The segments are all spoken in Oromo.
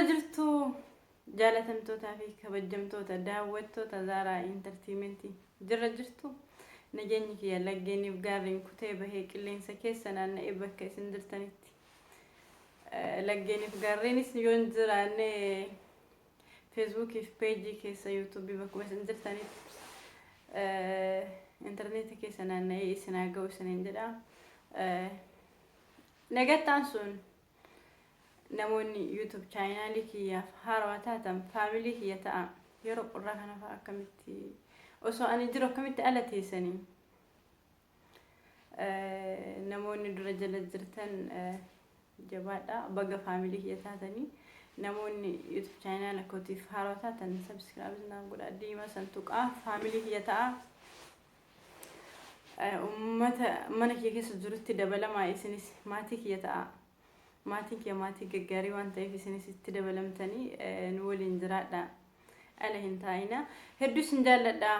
Jirtu jaalatamtootaa fi kabajamtoota daawwattoota Zaaraa Intartiimentii, jirra jirtu? Nageenyi kiyya laggeeniif gaarreen kutee bahee qilleensa keessa naanna'ee bakka isin jirtanitti, laggeeniif gaarreenis yoo hin jiraanne feesbuukiif peejii keessa, yuutuubii, bakkuma isin jirtanitti intarneetii keessa naanna'ee isin haa ga'u isiniin jedha. Nagattaan sun namoonni YouTube chaayinaalii kiyyaaf haarawaa taatan faamilii kiyya ta'a. Yeroo qorraa kana fa'a akkamitti, osoo ani jiru akkamitti ala teessanii? Namoonni dura jala jirtan jabaadha, baga faamilii kiyya taatanii. Namoonni YouTube chaayinaala kootiif haarawaa taatan subscribe naaf godhaa, diimaa san tuqaa, faamilii kiyya ta'a. Uummata mana kiyya keessa jirutti dabalamaa, isinis maatii kiyya ta'a. Maatiin kiyya maatii gaggaarii waan ta'eef isinis itti dabalamtanii nu waliin jiraadha. Ala hin taa'ina. Hedduu isin jaalladha.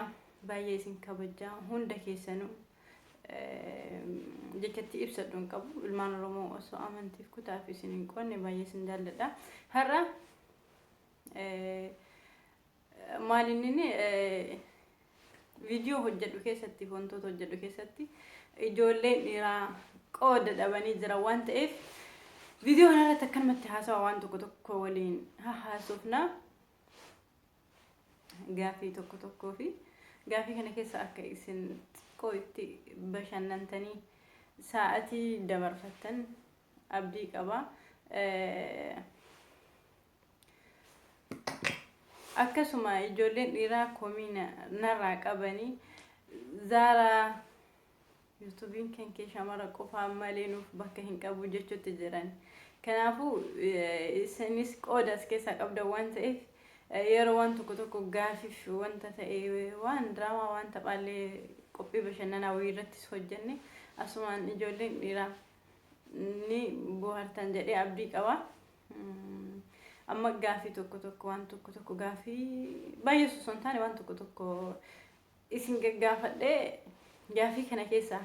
Baay'ee isin kabajaa hunda keessanuu. Jechatti ibsadhu hin qabu. Ilmaan Oromoo osoo amantiif kutaaf isin hin qoonne baay'ee isin jaalladha. Har'a maal inni viidiyoo hojjedhu keessatti, wantoota hojjedhu keessatti ijoolleen dhiiraa qooda dhabanii jiran waan ta'eef viidiyoo kanarratti akkanumatti haasawa waan tokko tokko waliin haasofna. Gaafii tokko tokkoo fi gaafii kana keessa akka isin xiqqoo itti bashannantanii sa'atii dabarfattan abdii qaba. Akkasuma ijoolleen dhiiraa komii narraa qabanii, "Zaaraa, yuutuubiin kan kee shamara qofaa malee nuuf bakka hin qabu" jechuutti jiran. Kanaafuu isinis qooda as keessaa qabdan waan ta'eef yeroo waan tokko tokko gaafiif wanta ta'e, waan diraamaa, waan taphaallee, qophii bashannanaa wayii irrattis hojjenne asumaan ijoolleen dhiiraa ni bohaartan jedhee abdii qaba. Amma gaafii tokko tokko, waan tokko tokko, gaafii baay'ee osoo hin taane waan tokko tokko isin gaggaafadhee gaafii kana keessaa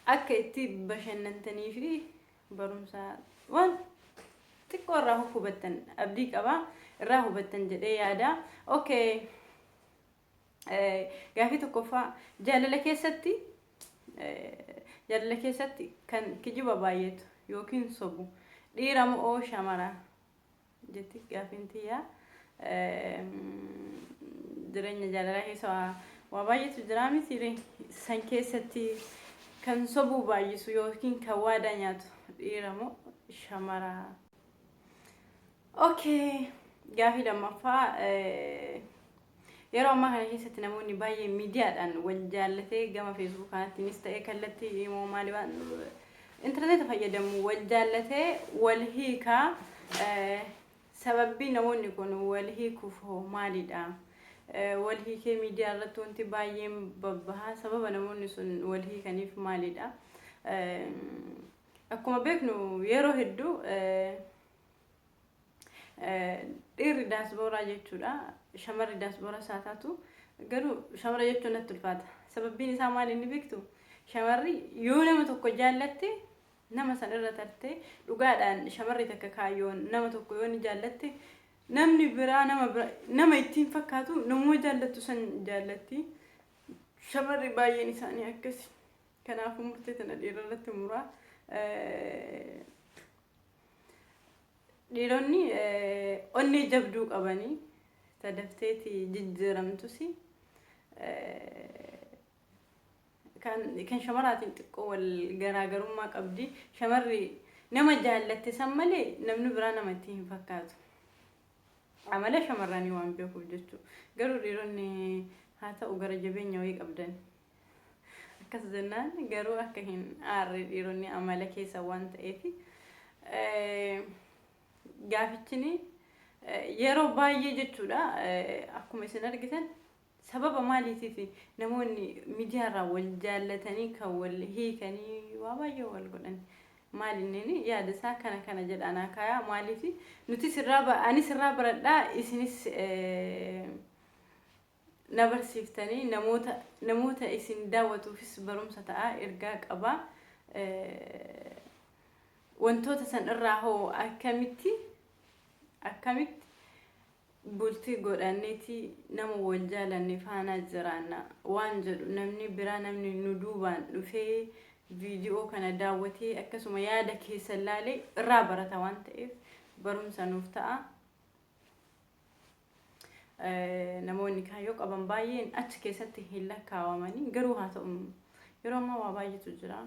akka itti bashannantanii fi barumsa waan xiqqoo irraa hubattan abdii qaba, irraa hubattan jedhee yaada. Okay. Gaafii tokkoffaa, jaalala keessatti kan kijiba baay'atu yookiin sobu dhiira moo shamara jetti gaafiin tiyyaa. Jireenya jaalalaa keessa waa baay'eetu jira miti? San keessatti kan sobuu baay'isu yookiin kan waadaa nyaatu dhiira moo shamara? Okay, gaafii lammaffaa, yeroo ammaa kana keessatti namoonni baay'een miidiyaadhaan wal jaallatee gama feesbuukaatiinis ta'ee kallattii immoo maali waan intarneeta fayyadamu wal jaallatee wal hiikaa. Sababbii namoonni kun wal hiikuuf hoo maalidha? Wal hiikee miidiyaa irratti wanti baay'een babbahaa, sababa namoonni sun wal hiikaniif maalidha? Akkuma beeknu yeroo hedduu dhiirri daasbooraa jechuudha. Shamarri daasbooraa isaa taatu, garuu shamara jechuun natti ulfaata. Sababbiin isaa maal inni beektu? Shamarri yoo nama tokko jaallatte nama san irra tarte, dhugaadhaan shamarri takka kaayyoon nama tokko yoo ni jaallatte, namni biraa nama bira nama ittiin fakkaatu, namuma jaallattu san jaallatti. Shamarri baay'een isaanii akkasi. Kanaafuu murtee tana dhiira irratti muraa. Dhiironni onnee jabduu qabanii tadafteeti jijjiiramtus kan shamaraatiin xiqqoo wal garaagarummaa qabdi. Shamarri nama jaallatte san malee namni biraa nama itti hin fakkaatu. Amala shamarranii waan beekuuf jechuudha. Garuu dhiironni haa ta'u gara jabeenya wayii qabdan. Akkas jennaan garuu akka hin aarre, dhiironni amala keessa waan ta'eef. Gaafichini yeroo baay'ee jechuudha, akkuma isin argitan, sababa maaliitiif namoonni miidiyaarraa wal jaallatanii kan wal hiikanii waa baay'ee wal godhan maal inni yaada isaa kana kana jedha naa kaayaa. Maaliif nuti sirraa, ani sirraa baradhaa, isinis na barsiiftanii, namoota isin daawwatuufis barumsa ta'a, ergaa qaba. Wantoota san irraa hoo akkamitti Akkamitti bultii godhanneeti nama wal jaalanne faana jiraanna waan jedhu, namni biraa, namni nu duubaan dhufee viidiyoo kana daawwatee akkasuma yaada keessan laalee irraa barata waan ta'eef barumsa nuuf ta'a. Namoonni kaayyoo qaban baay'een achi keessatti hin lakkaawamanii, garuu haa ta'u, yeroo ammaa waa baay'eetu jira.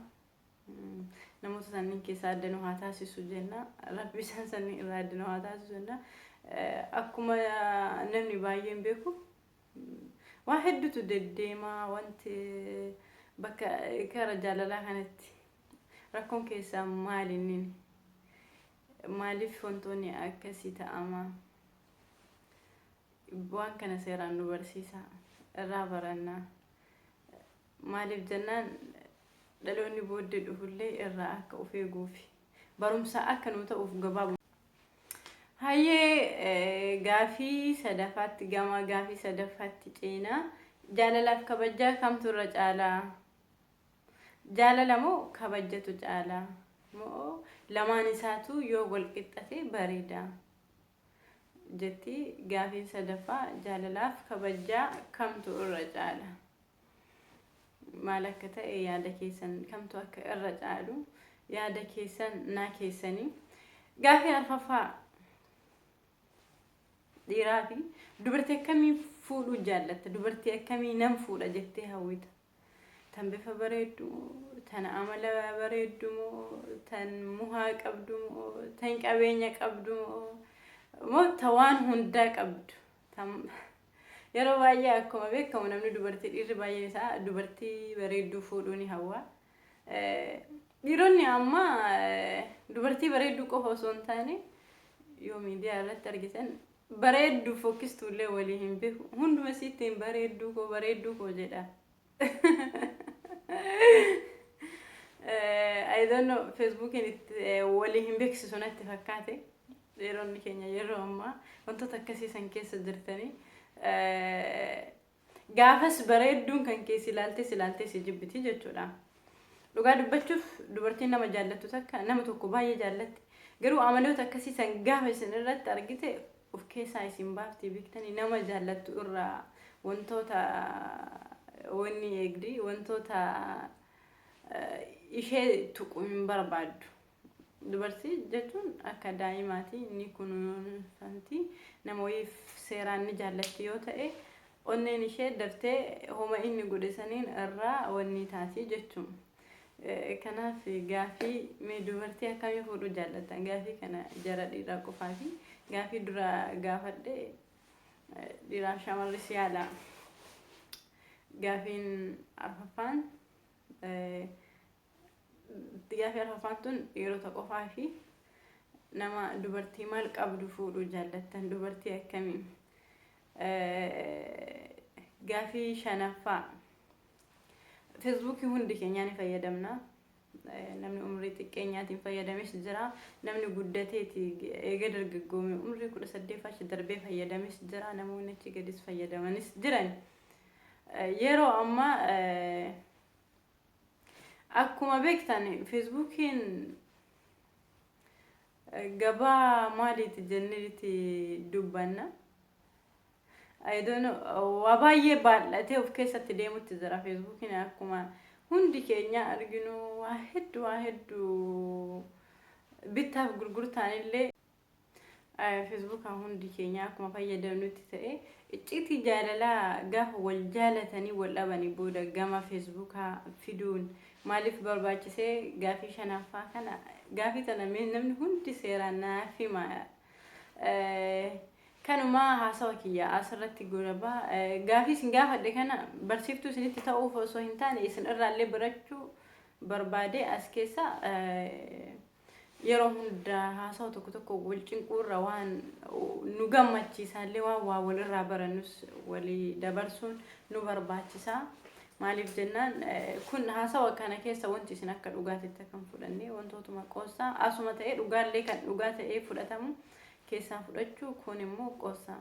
Namoota sanniin keessaa adda nu haa taasisu jenna. Rabbi isaan sanniin irraa adda nu haa taasisu jenna. Akkuma namni baay'een beeku, waa hedduutu deddeemaa. Wanti bakka kara jaalalaa kanatti rakkoon keessaa maali? Inni maaliif wantoonni akkasii ta'ama? Waan kana seeraan nu barsiisa, irraa barannaa. Maaliif jennaan, dhaloonni booddee dhufullee irraa akka of eeguufi barumsa akka nu ta'uuf gabaabu. Hayyee, gaafii sadaffaatti, gama gaafii sadaffaatti ceenaa. Jaalalaaf kabajaa kamtu irra caalaa? Jaalala moo kabajjatu caalaa? Moo lamaan isaatu yoo wal qixxate bareeda? Jetti gaafiin sadaffaa. Jaalalaaf kabajaa kamtu irra caala? Maal akka ta'e yaada keessan, kamtu akka irra caalu yaada keessan naa keessanii. Gaafii arfaffaa, dhiiraa fi dubartii akkamii fuudhuu jaallatta? Dubartii akkamii nan fuudha jettee hawwita? Tan bifa bareeddu moo, tan amala bareeddu moo, tan muhaa qabdu moo, tan qabeenya qabdu moo, ta waan hundaa qabdu? Yeroo baay'ee akkuma beekamu namni dubartii, dhiirri baay'een isaa dubartii bareedduu fuudhuu ni hawwa. Dhiironni amma dubartii bareedduu qofa osoo hin taane, yoo miidiyaa irratti argitan, bareedduu fokkistuullee walii hin beeku. Hunduma isiittiin "bareedduu koo, bareedduu koo" jedha. I don't know, Facebookiin itti walii hin beeksisu natti fakkaate. Dhiironni keenya yeroo ammaa wantoota akkasii san keessa jirtanii, gaafas bareedduun kan keessi ilaaltee si ilaaltee si jibbiti jechuudha. Dhugaa dubbachuuf, dubartiin nama jaallattu takka nama tokko baay'ee jaallatti. Garuu amaloota akkasii san gaafa isin irratti argite of keessaa isin baafti, beektanii. Nama jaallattu irraa wantoota wanni eegdi, wantoota ishee tuqu hin barbaaddu. Dubartii jechuun akka daa'imaati, ni kunuunfamti. Nama wayiif seeraan ni jaallatti yoo ta'e, onneen ishee daftee homa inni godhe saniin irraa wanni taati jechuun. Kanaaf gaafii mee dubartii akkamii fuudhuu jaallattan? Gaafii kana jara dhiiraa qofaa fi gaafii dura gaafadhe dhiiraaf shamarris yaala. Gaafiin arfaffaan, gaafii arfaffaan tun dhiirota qofaa fi nama dubartii maal qabdu fuudhuu jaallattan? Dubartii akkamii? Gaafii shanaffaa, Feesbuukii hundi keenyaa ni fayyadamna. Namni umrii xiqqeenyaatiin fayyadames jira. Namni guddateeti eega dargaggoome umrii 18 achi darbee fayyadames jira. Namoonni achi gadis fayyadamanis jiran. Yeroo ammaa akkuma beektan Feesbuukiin gabaa maaliiti jenneeti dubbanna. I don't know, waa baay'ee baay'atee of keessatti deemutti jira Feesbuukiin. Akkuma hundi keenya arginu, waa hedduu, waa hedduu, bittaaf gurgurtaan illee Feesbuukaan hundi keenya akkuma fayyadamnutti ta'e, icciitii jaalalaa gaafa wal jaalatanii wal dhabanii booda gama Feesbuukaa fiduun maaliif barbaachisee? Gaafii shanaffaa kana, gaafii tana namni hundi seeraan naaf hima. Kanuma haasawa kiyya asirratti godhabaa. Gaafii isin gaafadhe kana barsiiftuu isinitti ta'uuf osoo hin taane, isin irraallee barachuu barbaade. As keessa yeroo hunda haasawa tokko tokko wal cinquurra, waan nu gammachiisaallee, waan waa walirraa barannus walii dabarsuun nu barbaachisa. Maaliif jennaan, kun haasawa kana keessa wanti isin akka dhugaatitti kan fudhanne wantootuma qoossaa asuma ta'ee, dhugaallee kan dhugaa ta'ee fudhatamu keessaa fudhachuu, kun immoo qoossaa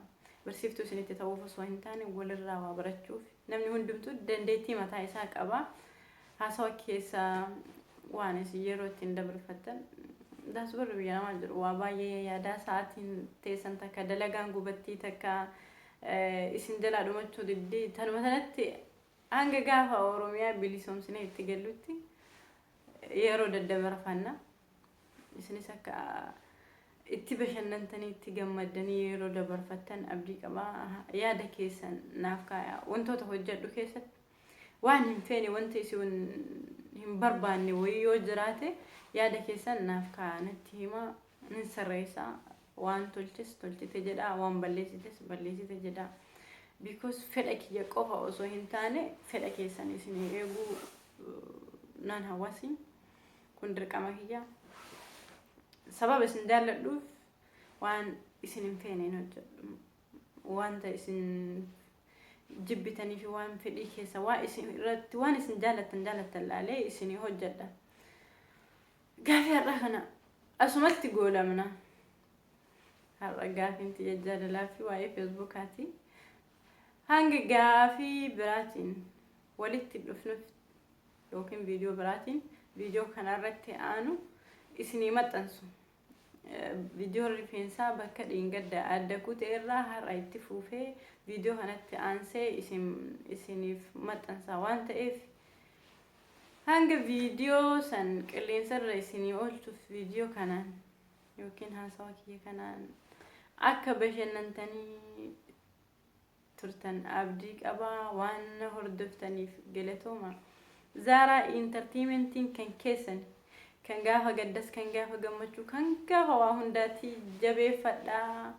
barsiiftuu isinitti ta'uuf osoo hin taane, walirraa waa barachuuf. Namni hundumtuu dandeettii mataa isaa qaba. Haasawa keessa waan isin yeroo ittiin dabarfattan Daasbarri biyya namaa jiru waa baay'ee yaadaa, sa'aatiin teessan takka dalagaan gubattii takka isin jalaa dhumachuu diddii. Tanuma sanatti hanga gaafa Oromiyaa bilisoomsinee itti gallutti yeroo daddabarfanna. Isinis akka itti bashannantanii itti gammaddanii yeroo dabarfattan abdii qaba. Yaada keessan naaf kaaya. Wantoota hojjedhu keessatti waan hin feene, wanti isin hin barbaanne wayii yoo jiraate, yaada keessan naaf kaaya, natti hima, nin sirreessa. Waan tolches tolchite jedha, waan balleessites balleessite jedha. Because fedha kiyya qofa osoo hin taane fedha keessan isin eeguu naan hawwasi. Kun dirqama kiyya. Sababa isin jaalladhuuf waan isin hin feene hin hojjedhu. Wanta isin jibbitanii fi waan fedhii keessa waan isin irratti waan isin jaallattan jaallattan laalee isinii hojjedha. Gaafii har'a kana asumatti goolamna. Har'a gaafiin tiyya jaalalaa fi waa'ee Feesbuukaati. Hanga gaafii biraatiin walitti dhufnuuf yookiin viidiyoo biraatiin viidiyoo kanarratti aanu isinii maxxansu. Viidiyoon rifeensaa bakka dheengadda adda kute irraa har'a itti fuufee viidiyoo kanatti aansee isin isiniif maxxansa waan ta'eef, hanga viidiyoo san qilleensarra isinii oolchuuf viidiyoo kanaan yookiin haasawa kiyya kanaan akka bashannantanii turtan abdii qabaa. Waan na hordoftaniif galatooma. Zaaraa Entertainmentiin kan keessan, kan gaafa gaddas, kan gaafa gammachuu, kan gaafa waa hundaatti jabeeffadhaa,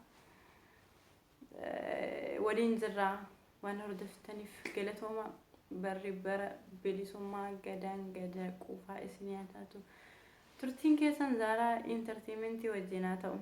waliin jirraa. Waan hordoftaniif galatooma. Barri bara bilisummaa, gadaan gada quufaa isinii haa taatu. Turtiin keessan Zaaraa Entertainmentii wajjin haa ta'u.